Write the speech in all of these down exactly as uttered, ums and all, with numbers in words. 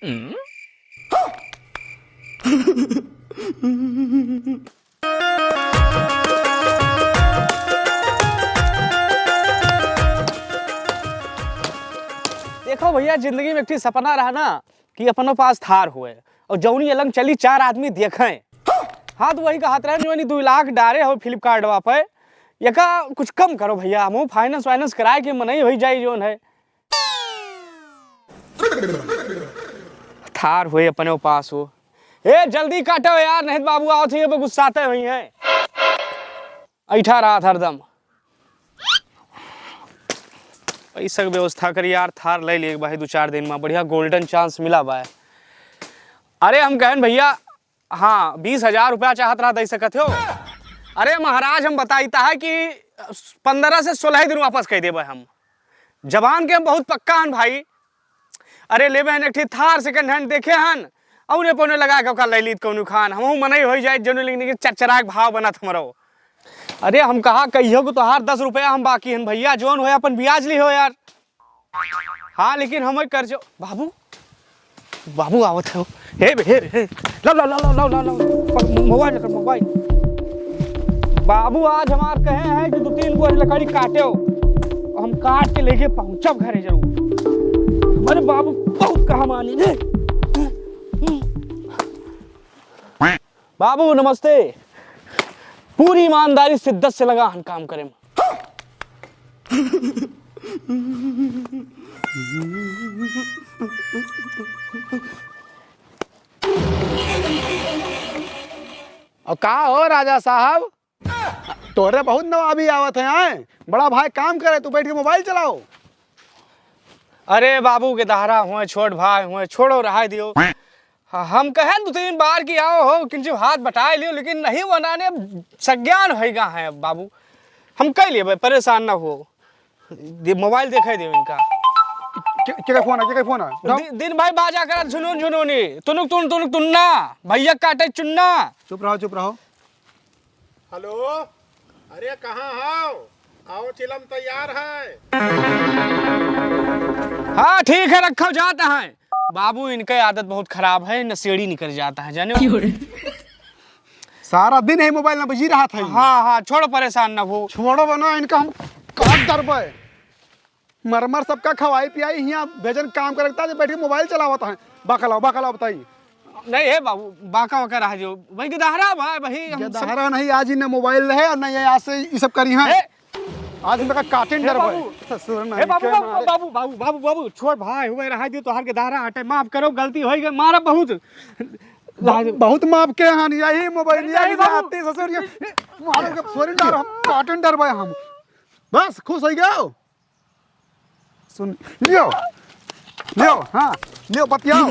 देखो भइया, जिंदगी में एक ठे सपना रहा ना कि अपनो पास थार होए और जौनी अलंग चली चार आदमी देखें। हाँ, तो वही कहत रहे, जौनी दो लाख डारे हो Flipkart वा पे, एका कुछ कम करो भइया, हमहू finance वाइनेंस कराए के मनई होई जाई जौन है। थार होए अपने पास हो। ए, जल्दी काटो यार, नहीं तो बाबू आवत हैं, ये पे गुस्साते हुई हैं। ऐठा रहा था हरदम। पैसा के व्यवस्था करी यार, थार ले लिए भाई, दो चार दिन में बढ़िया golden chance मिला बा। अरे हम कहन भइया, हाँ, बीस हजार रुपया चाहत रहा, दे सकत हो? अरे महाराज, हम बताइता है कि पन्द्रह से सोलह दिन वापस कह देबे हम। जबान के हम बहुत पक्का हन भाई। अरे लेबे हन एक ठे थार second hand देखे हन, औने पौने लगा के ओका ले लीत कौनो खान। हमहू मनई होई जाए जौन, लेकिन चरचराक भाव बनत हमरो। अरे हम कहा कहियो को तोहार दस रुपया हम बाकी हन भइया, जौन होए अपन ब्याज लिहो यार। हाँ, लेकिन हम कर्ज, बाबू, बाबू आवत है। हे बे, हे बे, हे। लाओ, लाओ, लाओ। मोबाइल रख, मोबाइल। बाबू आज हमार कहे हैं कि दो तीन गो लकड़ी काटे हो, हम काट के लेके पहुंचब घरे जरूर। अरे बाबू बहुत कहा मानी ने। बाबू नमस्ते। पूरी ईमानदारी शिद्दत से लगा हन काम करे में। और का हो राजा साहब, तोहरे बहुत नवाबी आवत है, आए? बड़ा भाई काम करे, तू बैठ के मोबाइल चलाओ। अरे बाबू के दहरा हुए, छोट भाई हुए, छोड़ो, रहा दियो। ह-, हम कहे दो तीन बार कि आओ हो, किंचु हाथ बटाए लियो, लेकिन नहीं, वनाने सज्ञान होइगा है बाबू। हम कह लिए भाई, परेशान ना हो। दे, मोबाइल देखे दियो इनका। के, के का फोन है, के का फोन है? उठाओ। दि-, दिन भाई बाजा करत झुनून झुनूनी, तुनुक तुन, तुनुक तुन्ना, भैया काटे चुन्ना। चुप रहो, चुप रहो। हेलो, अरे कहाँ हो? आओ, चिलम तैयार है। हाँ, ठीक है, रखो, जाता है। बाबू, इनके आदत बहुत खराब है, नशेड़ी निकल जाता है, जाने हो? क्यों रे? सारा दिन है मोबाइल में बिजी रहा था। हाँ, हाँ, छोड़ो, परेशान ना हो। छोड़ो बना, इनका हम काट डरबे। मर मर सबका खवाई पियाई, हियाँ भेजन काम करता जे बैठ के मोबाइल चलावत हैं। बकलाओ, बकलाओ बताई। नहीं है बाबू, बाका वाका रह जो। भाई गदहरा भाई, भाई हम सब गदहरा नहीं, आज इन्हें मोबाइल रहे और नहीं आज से ये सब करी हैं। ए! आज इनका काटिन ए डर बाबू! भाई। ससुर ए नहीं बाबू, के बाबू, मारे। बाबू, बाबू, बाबू, बाबू, छोड़ भाई, हुए रहा दियो, तोहार गदहरा हटे, माफ करो, गलती होई गई, मारा बहुत। ब-, बहुत माफ के हन, यही मोबाइल, नहीं यही बाबू। आती ससुर ये, मारो के सोरी डर, हम काटिन डर भाई हम। बस, खुश हो गयो। सुन, लियो, लियो, हाँ, लियो, बतियाओ।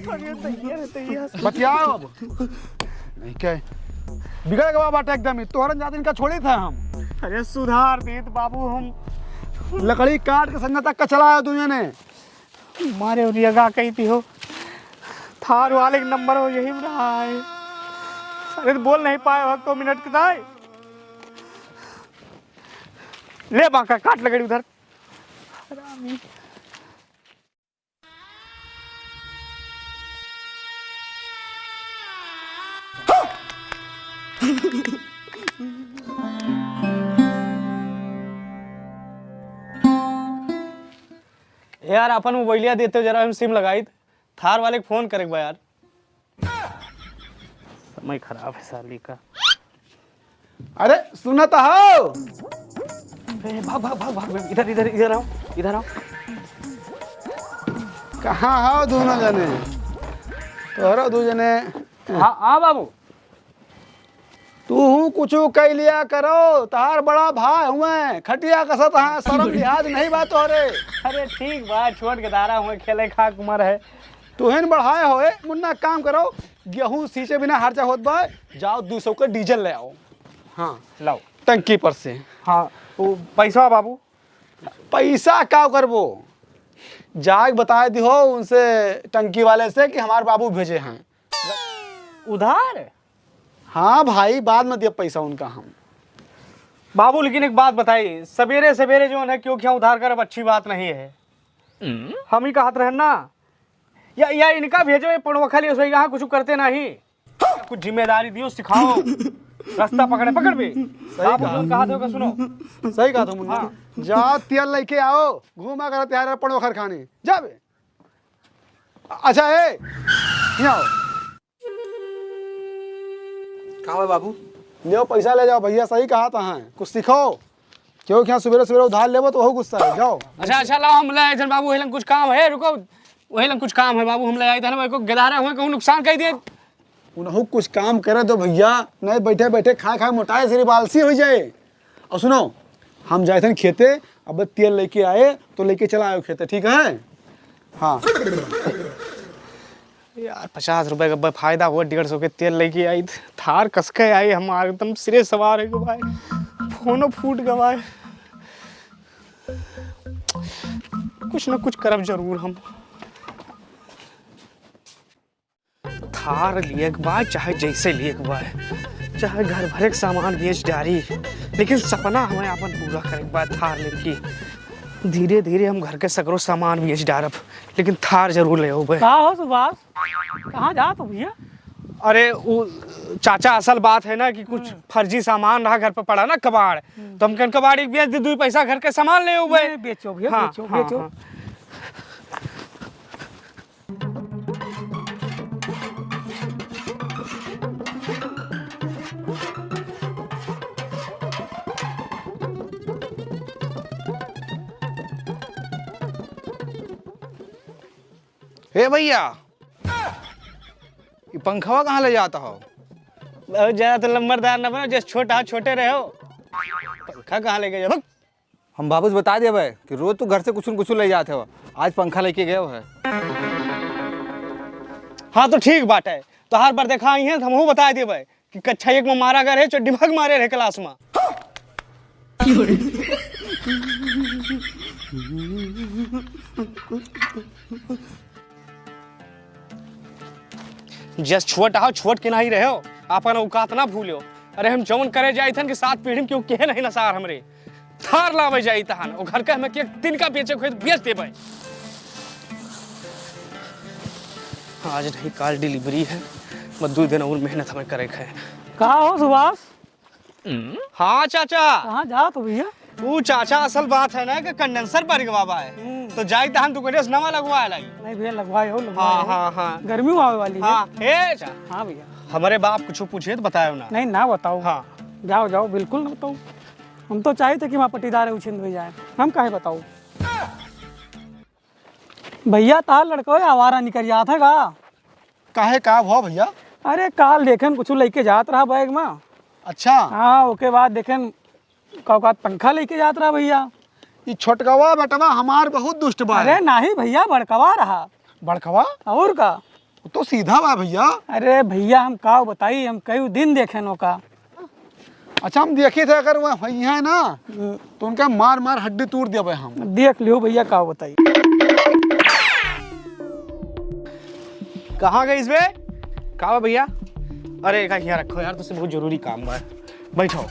अरे दैया रे दैया। बतियाओ अब। नहीं क्या? बिगड़ गवा बाटे एकदम ही। तोहरन जातिन का छोड़ी था हम। अरे सुधार दीत बाबू हम। लकड़ी काट के संझा तक का चलाया दुनिया ने। मारे और ये गा कही थी हो। थार वाले के नंबर हो यही में रहा है। अरे तो बोल नहीं पाए हो, दो मिनट के दाए। ले बांका, काट लकड़ी उधर। हरामी। यार, अपन मोबाइलिया देते हो जरा, हम सिम लगाई। थार वाले के फोन करे के बा यार। समय खराब है साली का। अरे सुनत हो? ए, भाग, भाग, भाग, भाग, इधर, इधर, इधर आओ, इधर आओ। कहाँ हो दोनों जने? तोहरो दो जने। हाँ, हाँ बाबू। तू हूँ कुछ कह लिया करो, तहार बड़ा भाई हुए, खटिया कसत हाँ, शर्म लिहाज नहीं बा तोहरे। अरे ठीक बा, छोट गदारा हुए, खेले खाक उमर है। तुहिन बढ़ाए होए, मुन्ना काम करो, गेहूं सींचे बिना हर्चा होत बा, जाओ दो सौ के डीजल ले आओ। हाँ, लाओ। टंकी पर से। हाँ, वो पैसा बाबू? पैसा का करबो? जाके बताए दिहो उनसे, टंकी वाले से कि हमार बाबू भेजे हैं। उधार? हाँ भाई, बाद में दिया पैसा उनका हम। बाबू, लेकिन एक बात बताई, सवेरे सवेरे जो है क्यों क्या उधार करब, अच्छी बात नहीं है। हम ही कहत रहन ना, या, या इनका भेजो, ये पड़वा खाली सोई, यहाँ कुछ करते नहीं। कुछ जिम्मेदारी दियो, सिखाओ, रास्ता पकड़े, पकड़ बे। सही बाबू कहा। लोग कहा थे, सुनो। सही कहा था मुन्ना। हाँ। जा, तेल लेके आओ, घूमा कर तैयार है पड़वा खाने, जा बे। अच्छा, ए, यहाँ आओ। का बा बाबू? लेओ, पैसा ले जाओ, भैया सही कहा था, हैं। कुछ सीखो, क्योंकि यहाँ सुबेरे सुबेरे उधार लेबो तो वहू गुस्सा है। जाओ। अच्छा, अच्छा, लाओ, हम ले आए थे बाबू, वही लंग कुछ काम है, रुको, वही लंग कुछ काम है बाबू, हम ले आए थे ना, को गदारा हुए, कहूँ नुकसान कर दिए। उनहू कुछ काम करे दो भैया, नहीं बैठे बैठे खाए खाए मोटाए, सिर्फ आलसी हो जाए। और सुनो, हम जाए थे खेते, अब तेल लेके आए तो लेके चला आयो खेते, ठीक है? हाँ। यार, पचास रुपए का ब-, फायदा हुआ, डेढ़ सौ के तेल लेके आई। थार कसके आई, हमार एकदम सिरे सवार है भाई, फोनो फूट गवा है। कुछ ना कुछ करब जरूर हम। थार लिए के बा, चाहे जैसे लिए के बा, चाहे घर भरे के सामान बेच डारी, लेकिन सपना हमें आपन पूरा करे के बा थार लेके। धीरे धीरे हम घर के सगरो सामान बेच डारब, लेकिन थार जरूर ले होबे। का हो सुभाष, कहाँ जात हो भैया? अरे, उ चाचा, असल बात है ना कि कुछ हम्म। फर्जी सामान रहा घर पे पड़ा ना, कबाड़, हम्म। तो हम कहन कबाड़ एक बेच दे, दू पैसा घर के सामान ले होबे। नहीं, बेचो भैया, हाँ, बेचो, हाँ, बेचो। हाँ। हे भैया, ई पंखवा कहाँ ले जात हो? बहुत ज्यादा तो लंबरदार न बनो, जैसे छोटा हो, छोटे रहो। पंखा कहाँ लेके जाओ? हम बाबू से बता देबे कि रोज तू घर से कुछ न कुछ ले जात हो, आज पंखा लेके गयो है। हाँ, तो ठीक बात है, तोहार पर देखा आई है, तो हमहू बता देबे कि कक्षा एक में मारा गए रहे, चड्डी में हग मारे रहे क्लास में। जस छोट हो, छोट के नहीं रहे हो, आपन औकात ना भूलो। अरे, हम जौन करे जाई थन कि सात पीढ़ी में केहू कहे नहीं ना सार हमरे। थार लावे जाई तहन, ओ घर के हमें के दिन का बेचे के होई तो बेच देबे। आज नहीं, काल delivery है, बस दो दिन और मेहनत हमें करे के है। का हो सुभाष? हाँ चाचा। कहाँ जात हो भैया? ऊ चाचा, असल बात है ना कि condenser बरि गवा बा है। हम्म। तो जाई तहन दुकाने से नवा लगवा लाई। नहीं भैया, लगवाए हो, लगवाए हाँ, हो। हाँ, हाँ। गर्मी आवे वाली है। हाँ, ए चा-, हाँ भैया। हमरे बाप कुछ पूछे तो बतायो ना। नहीं, ना बताओ। हाँ। जाओ, जाओ, बिल्कुल ना बताओ। हम तो चाहित है कि वहाँ पट्टीदार है, उछिंद हो जाए। हम काहे बताओ? भैया, तार लड़को आवारा निकल जात है का? काहे, का भवा भैया? अरे, काल देखेन कुछ लेके जात रहा बैग में। अच्छा। हाँ, ओके बाद देखेन का औकात पंखा लेके जात रहा भैया। ई छोटकवा बेटवा हमार बहुत दुष्ट बा। अरे नाही भैया, बड़कवा रहा। बड़कवा? और का? वो तो सीधा बा भैया। अरे भैया, हम का बताई, हम कई दिन देखेन ओका। अच्छा, हम देखी थे, अगर वो होई है ना, हम्म। तो उनका मार मार हड्डी तोड़ देबे हम। देख लियो भैया, का बताई। कहाँ गइस बे? का बा भैया? अरे, एका हियाँ रखो यार, तुझसे बहुत जरूरी काम बा। बैठो।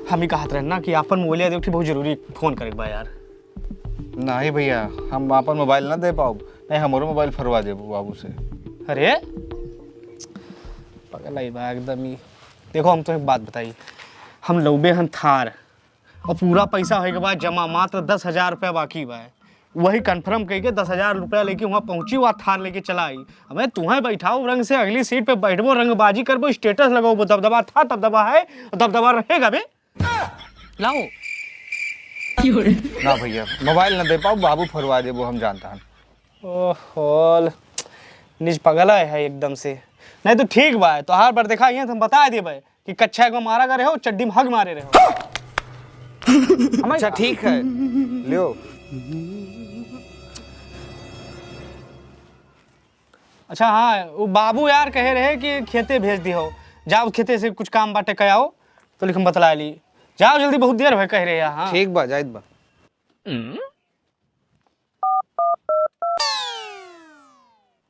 हम ही कहत रहन ना कि आपन मोबाइल दे, बहुत जरूरी फोन करे के बा यार। नहीं भैया, हम आपन मोबाइल ना दे पाउब, नहीं हमरो मोबाइल फरवा देबो बाबू से। अरे, पगला ही बा एकदम ही। देखो, हम तो एक बात बताई, हम लौबे हन थार, और पूरा पैसा होए के बाद जमा मात्र दस हजार रुपया बाकी बा। वही confirm कइके दस हजार रुपया लेके वहाँ पहुँची, वहाँ थार लेके चला आई। अबे तुहें बैठाओ रंग से, अगली सीट पे बैठबो, रंगबाजी करबो, status लगौबो, दबदबा था, दबदबा है, दबदबा रहेगा बे। लाओ। ना भैया, मोबाइल ना दे पाउब, बाबू फरवा देबो, हम जानता हन। ओहो, निज पगला है एकदम से। नहीं तो ठीक बा, तोहार पर देखा, ये हम बता देबे कि कक्षा एक में मारा करे हो, चड्डी में हग मारे रहे हो। अच्छा, ठीक है, लियो। अच्छा, हाँ, वो बाबू यार कहे रहे कि खेते भेज दी हो, जाओ खेते से कुछ काम बाटे कयाओ, तो लिख हम बतला ली। जाओ जल्दी, बहुत देर है कह रहे हैं। हाँ। ठीक बा, जाइत बा।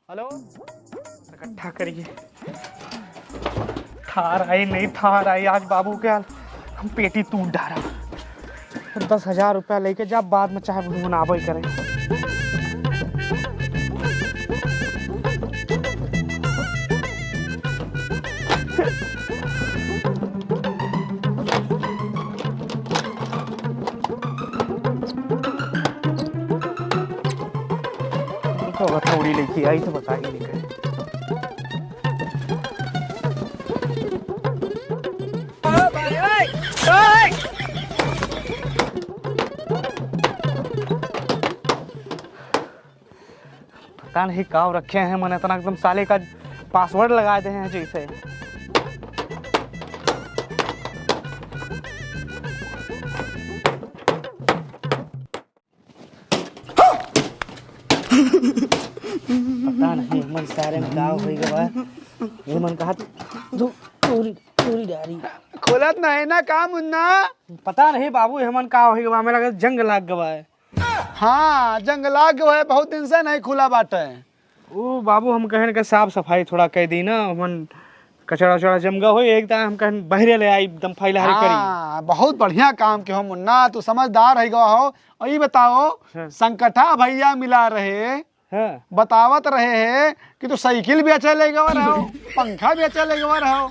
हेलो, इकट्ठा करिए। थार आई नहीं, थार आई, आज बाबू के हाल हम पेटी तूड़ डारा। दस हजार रुपया लेके जा, बाद में चाहे भुनभुनाबे करे। तो हथौड़ी लेके आई तो बताई नहीं कहीं। पता नहीं काव रखे हैं, मन इतना एकदम साले का password लगा दे हैं जैसे। पता नहीं मन सारे में काव होई गवा। ये मन कहा तू चोरी चोरी डारी। खोलत नहीं ना का मुन्ना? पता नहीं बाबू, ये मन का होई गवा, मेरा जंग लाग गवा है। हाँ, जंग लाग गवा है, बहुत दिन से नहीं खुला बाटे। ओ बाबू, हम कहन के साफ सफाई थोड़ा कह दी ना, हमन कचड़ा उचड़ा जम गवा हो, एक दाएं हम कहन बहरे ले आई, एकदम फैला हरी करी। हाँ, बहुत बढ़िया काम के हो मुन्ना, तू समझदार है गवा हो। और ये बताओ, हाँ। संकठा भैया मिला रहे, हाँ। बतावत रहे हैं कि तू साइकिल बेचे ले गवा रहो, पंखा बेचे ले गवा रहो,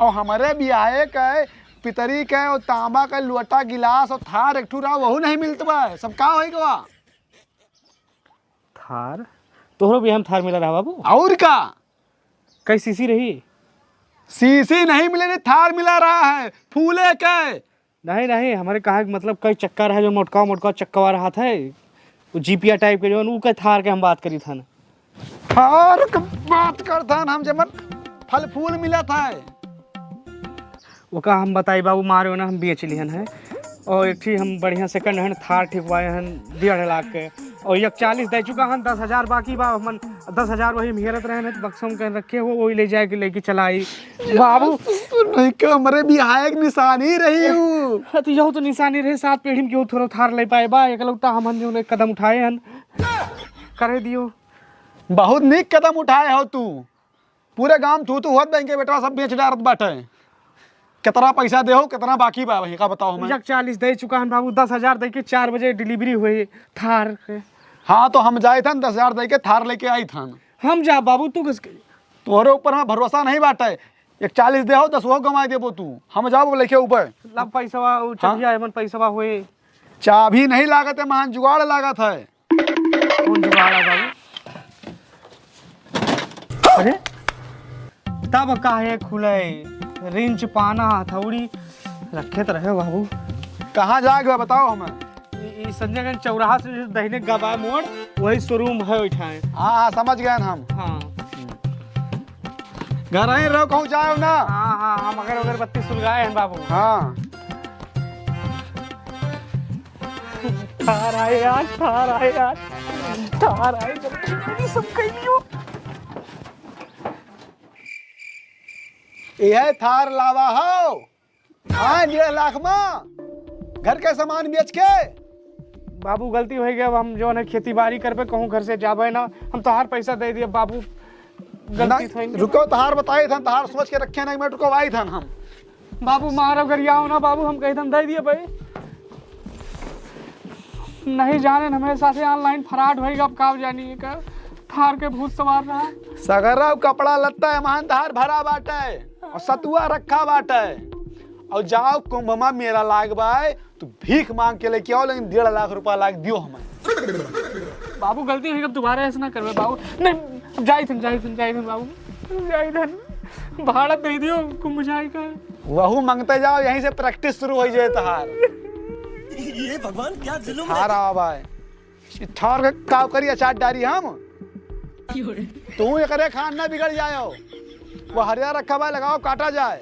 और हमारे बियाहे के पितरी के और तांबा के लोटा गिलास और थार एक ठू रहा, वहू नहीं मिलत बा, सब का होई गवा? थार? तोहरो बियाह में थार मिला रहा बाबू? और का? कई सीसी रही? सीसी नहीं मिले रे, थार मिला रहा है, फूले के। नहीं, नहीं, हमारे कहा कि मतलब कई चक्का रहा, जो मोटका, मोटका चक्का रहा था, वो जीपिया type के जो, ऊ के थार के हम बात करी था ना। थार के बात करत हन हम, जेमन फल फूल मिलत है। ओका हम बताई बाबू, मारे ना हम बेच लिहन है। और एक ठी हम बढ़िया second hand थार ठिकवाए हन डेढ़ लाख के। और एक चालीस दे चुका हन, दस हजार बाकी बा। हमन दस हजार वही मेहरत रहन है, तो बक्सों में कहीं रखे हो, वही ले जाए के लेके चला आई। बाबू। नहीं के हमरे बिहाय के निशानी रही हूँ। हाँ, तो यहू तो निशानी रहे, सात पीढ़ी में केहू थोड़ा थार ले पाए बा, एकलौता हमन जो एक कदम उठाए हन। करे दियो। बहुत नीक कदम उठाए हो तू। पूरे गांव थू थू होत बा, इनके बेटवा सब बेच डारत बाटे। कितना पैसा देहो, कितना बाकी बा, वही का बताओ हमें। एक चालीस दे चुका हन बाबू, दस हजार दे के चार बजे delivery हुई थार के। हाँ, तो हम जाए थन, दस हजार दे के थार लेके आई थन। हम जा बाबू, तू घस के। तोहरे ऊपर हमें भरोसा नहीं बाटे। एक चालीस देहो, दस वो गंवा देबो तू। हम जाओ लेके ऊपर। ला पैसवा, उ हाँ। चबिया एमन पैसवा हुए। चाबी नहीं लागत है, महान जुगाड़ लागत है। कौन जुगाड़ है बाबू? अरे, तब काहे खुले? रिंच, पाना, हथौड़ी रखे त रहे बाबू। कहाँ जाए के बा, बताओ हमें। ई, ई संजयगंज चौराहा से जो दहिने गबा मोड़, वही showroom है ओइठाए। हाँ, हाँ, समझ गए हम। हाँ। घर ही रहो, कहूँ जाओ ना। हाँ, हाँ, हम अगर अगरबत्ती सुलगाए हैं बाबू। हाँ। थार आए यार, थार आए यार, थार आए, जल्दी, जल्दी सब कह लियो। यह थार लावा हो। हाँ, डेढ़ लाख मा घर के सामान बेच के। बाबू, गलती होइ गया, अब हम जौन है खेती बाड़ी करबे, कहूँ घर से जाबे ना, हम तोहार पैसा दे दिए बाबू, गलती नहीं, थोड़ी। रुको, तोहार बताई थन, तोहार सोच के रखे नहीं, मैं रुको आई थन हम। बाबू, मारो गरियाओ ना बाबू, हम कही थन दे दिए भाई। नहीं जाने न हमरे साथे online fraud होइगा, अब का जानी का थार के भूत सवार रहा। सगरा कपड़ा लत्ता एमान धार भरा बाटे और सतुआ रखा बाटे। और जाओ कुंभ मा मेला लाग बाय, तू भीख मांग के लेके आओ, लेकिन डेढ़ लाख रुपया लाग दियो हमें। बाबू गलती हुई, अब दोबारा ऐसा ना करबे बाबू। नहीं, जाई थन, जाई थन, जाई थन बाबू, जाई थन। भाड़ा दे दियो कुंभ जाए का। वहू मांगते जाओ, यहीं से practice शुरू हो जाए तहार। ये भगवान क्या जुल्म है। थार आवा बाय। ई थार के का करी, अचार डारी हम। क्यों रे? तू एकरे खान ना बिगड़ जायो। वो हरिया रखा बा, लगाओ, काटा जाए।